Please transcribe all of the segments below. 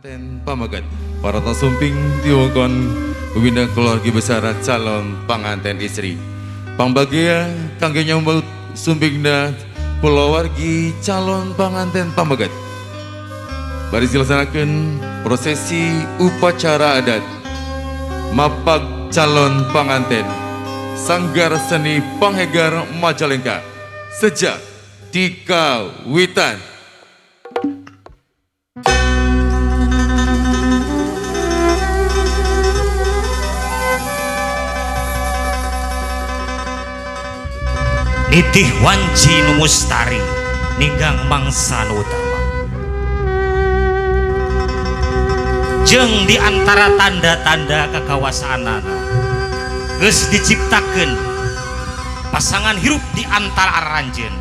Panganten pamegat. Para sumping diwongkon wina keluarga besar calon panganten istri. Pangbagia kangge nyambut sumpingna kulawargi calon panganten pamegat. Baris dilaksanakan prosesi upacara adat mapag calon panganten Sanggar Seni Panghegar Majalengka sejak dikawitan. Nitih wanci nu mustari ninggang mangsa nu utama. Jeung di antara tanda-tanda kekawasaanana geus diciptakeun pasangan hirup di antara aranjeun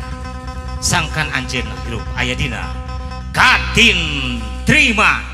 sangkan anjeun hirup aya dina katin terima.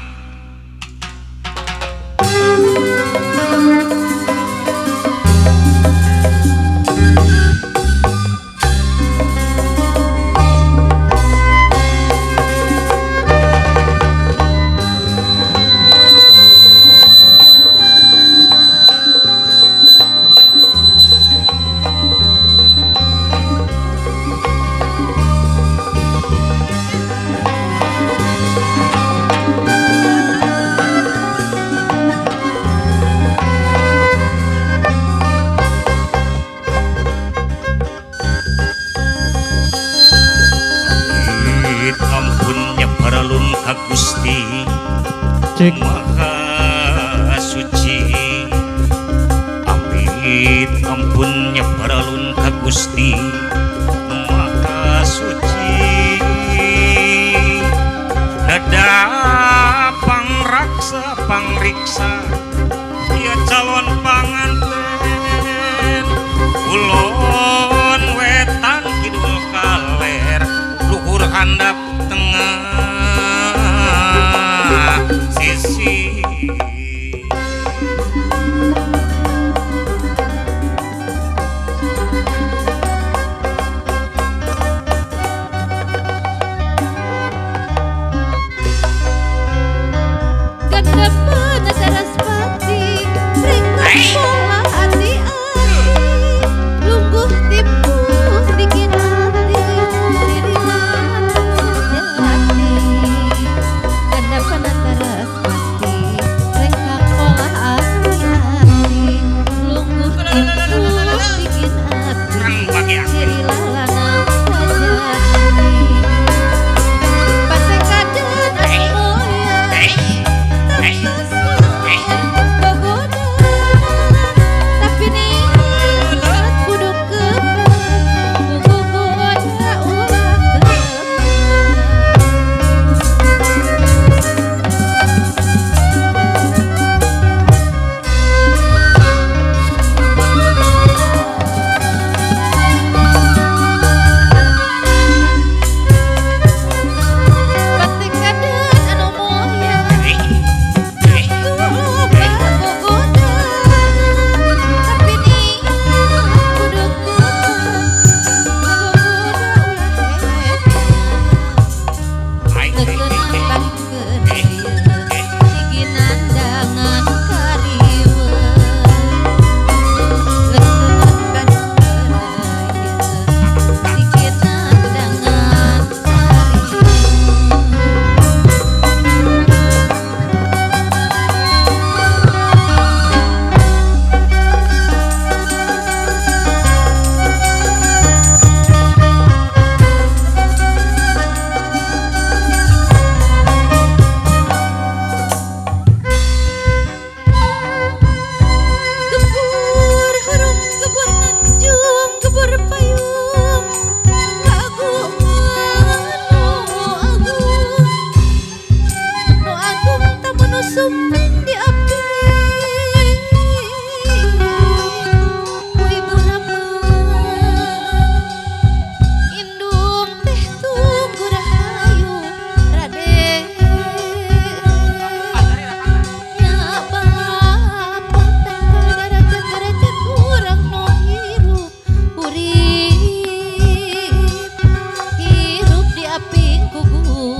Gusti Maha Suci, amit ampun nyebaralun ka Gusti Maha Suci. Neda pangraksa pangriksa ia calon panganten kulon wetan kidul kaler luhur handap tengah sisi.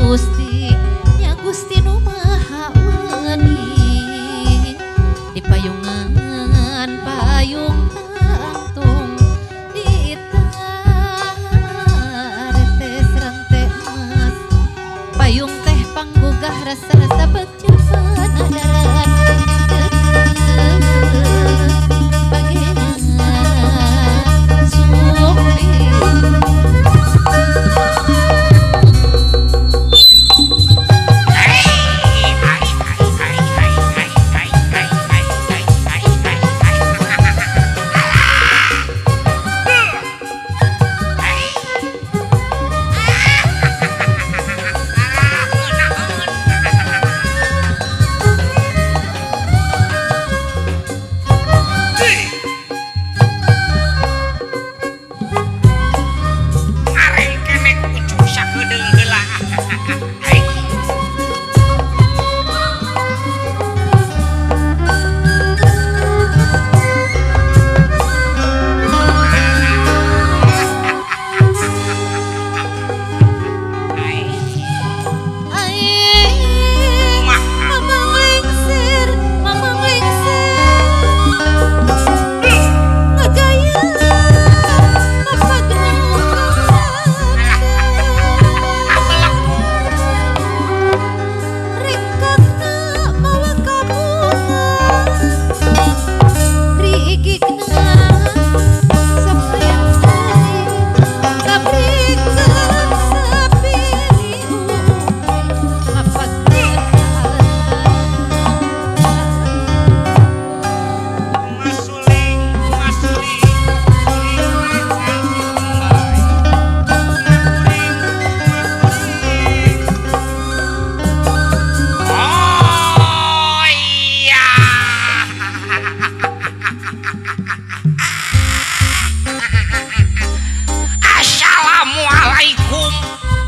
Gusti, ya Gusti nu Maha.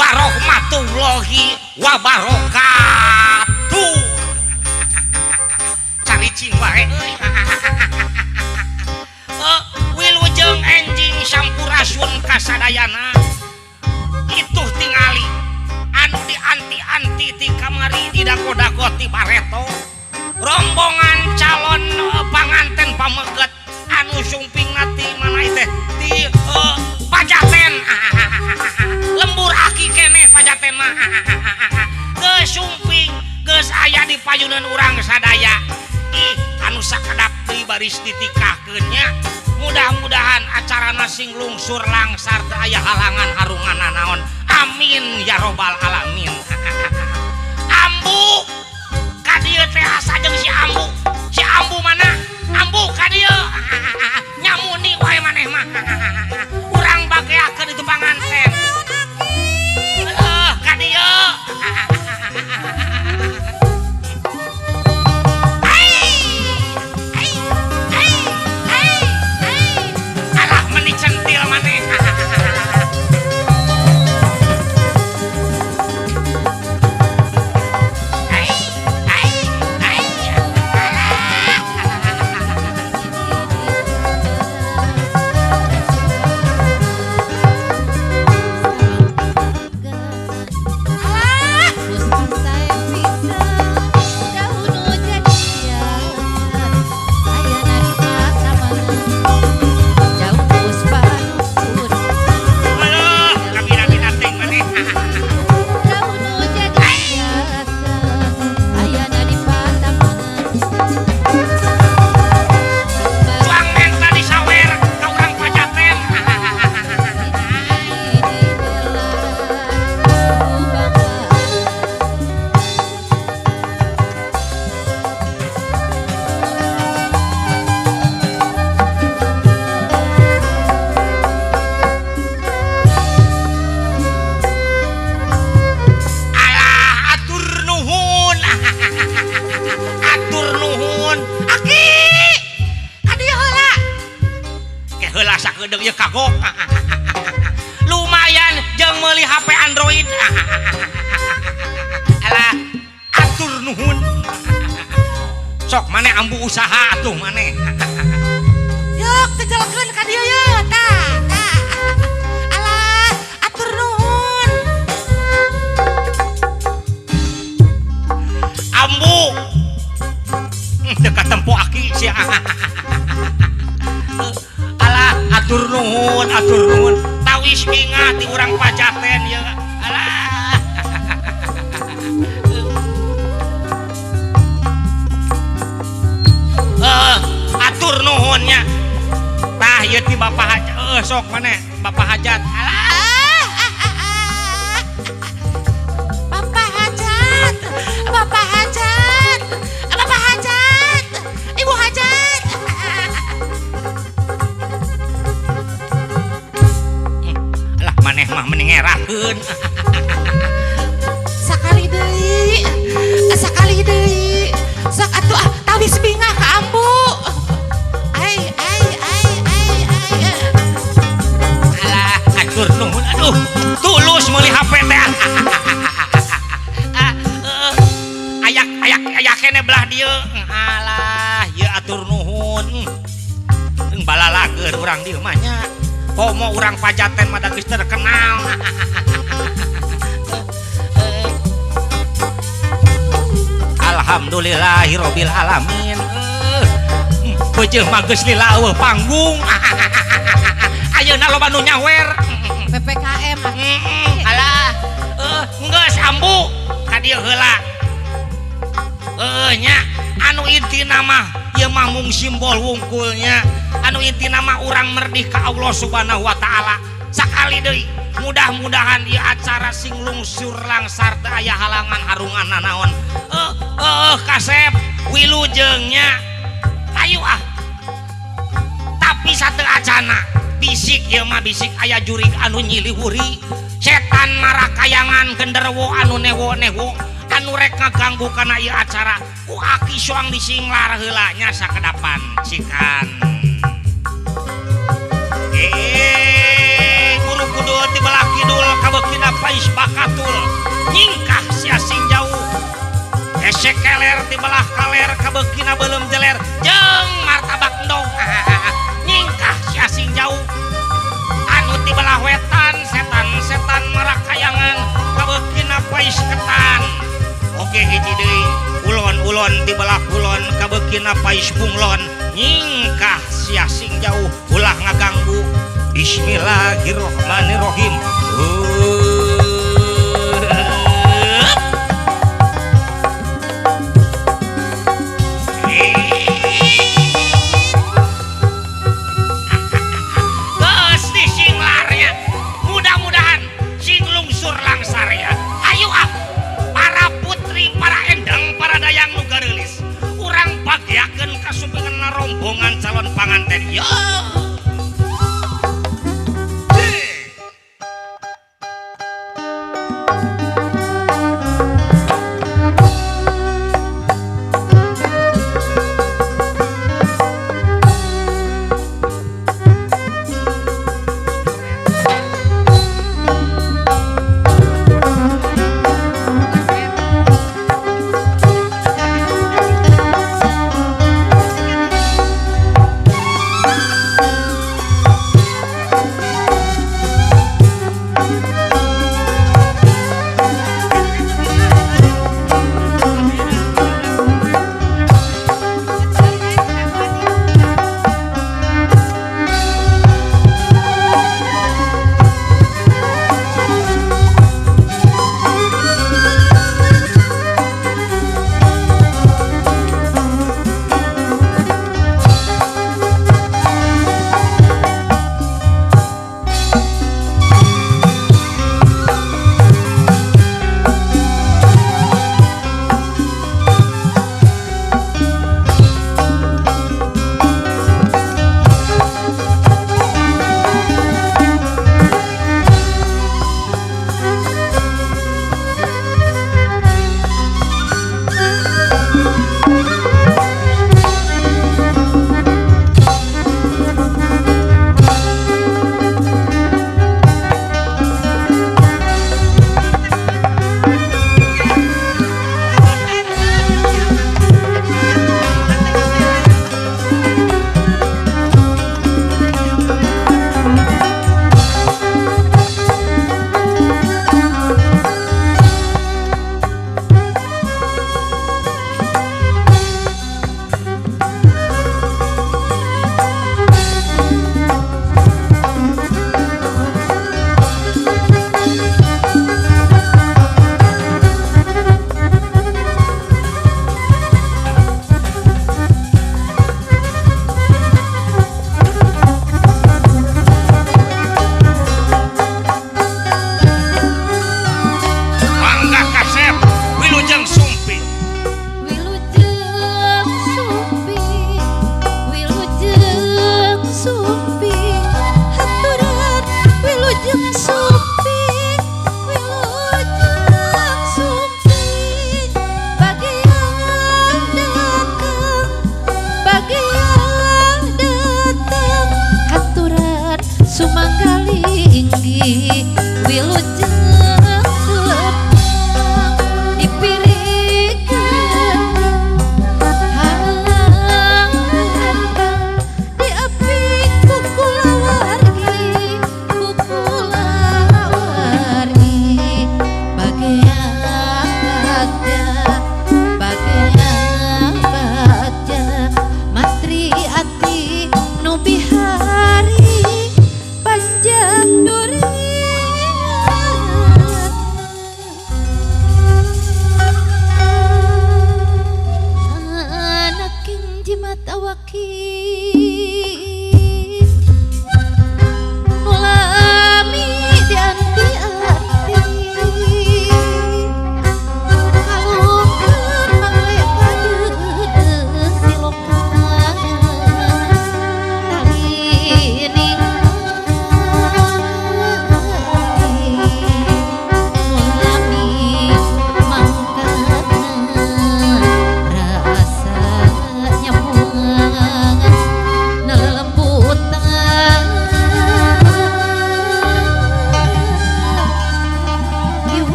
Warahmatullahi wabarakatuh. Caricing wae euy. Wilujeng enjing sampurasun kasadayana. Itu tingali anu dianti-anti ti kamari didago-dago ti bareto. Rombongan calon panganten pameget anu sumpingna ti mana teh ti Pajaten. Lembur aki keneh Pajaten mah. Geus sumping geus aya di payunan urang sadaya. Ih anu sakedap deui baris ditikahkeun nya. Mudah-mudahan acarana sing lungsur langsar teu aya halangan harungan nanaon. Amin ya robbal alamin. Ambu ka dieu teh asa jeung si Ambu. Si Ambu mana? Ambu ka dieu. Nyamuni wae maneh mah. Urang bageakeun itu panganten. Heuh ka dieu. Alah meni centil maneh. Kagok. Lumayan jeung meuli HP Android. Alah atur nuhun. Sok maneh ambu usaha atuh maneh. Yok tejalkeun ka dieu ye tah tah. Alah atur nuhun. Ambu teu katempo aki sia. Alah atur nuhun atur nuhun. Tawis bingah ti urang Pajaten ye. Alah. Sok mana Bapak Hajat. Alah. Bapak Hajat, Bapak Hajat, Bapak Hajat, Ibu Hajat. Alah maneh mah mending ngerakeun. Sakali deui, sakali deui. Sok atuh ah, tawis bingah ka ambu. Ai ai ai ai ai. Alah, atur nuhun aduh. Tulus meuli HP teh. Ayak ayak ayak kene belah dieu. Alah, ieu atur nuhun. Balalager urang dieu mah nya. Komo urang Pajaten mah da geus terkenal. Alhamdulillahirabbil alamin. Beujeung mah geus lila eueuh panggung. Ayeuna loba nu nyawer. PPKM. Alah, geus ambu ka dieu heula. Nya anu intina mah ieu mah mung simbol wungkulnya. Anu intina mah urang merdih ka Allah Subhanahu wa taala. Sakali deui mudah-mudahan ieu acara sing lungsur langsar teu aya halangan harungan nanaon. Kasep wilujeng nya. Ayo ah. Tapi sateu acana bisik ieu mah bisik aya jurig anu nyiliwuri. Setan marakayangan genderuwo anu newo-newo anu rek ngaganggu kana ieu acara. Ku aki soang disinglar heula nya sakedapan cikan. Guru kudul ti belah kidul kabeukina pais bakatul nyingkah sia sing jauh. Hese keler ti belah kaler kabeukina beuleum jeler jeung martabak endog. Nyingkah sia sing jauh. Anu ti belah wetan setan-setan marakayangan kabeukina pais ketan. Oke hiji deui ulon-ulon ti belah kulon kabeukina pais bunglon nyingkah sia sing jauh ulah ngaganggu. Bismillahirrahmanirrahim.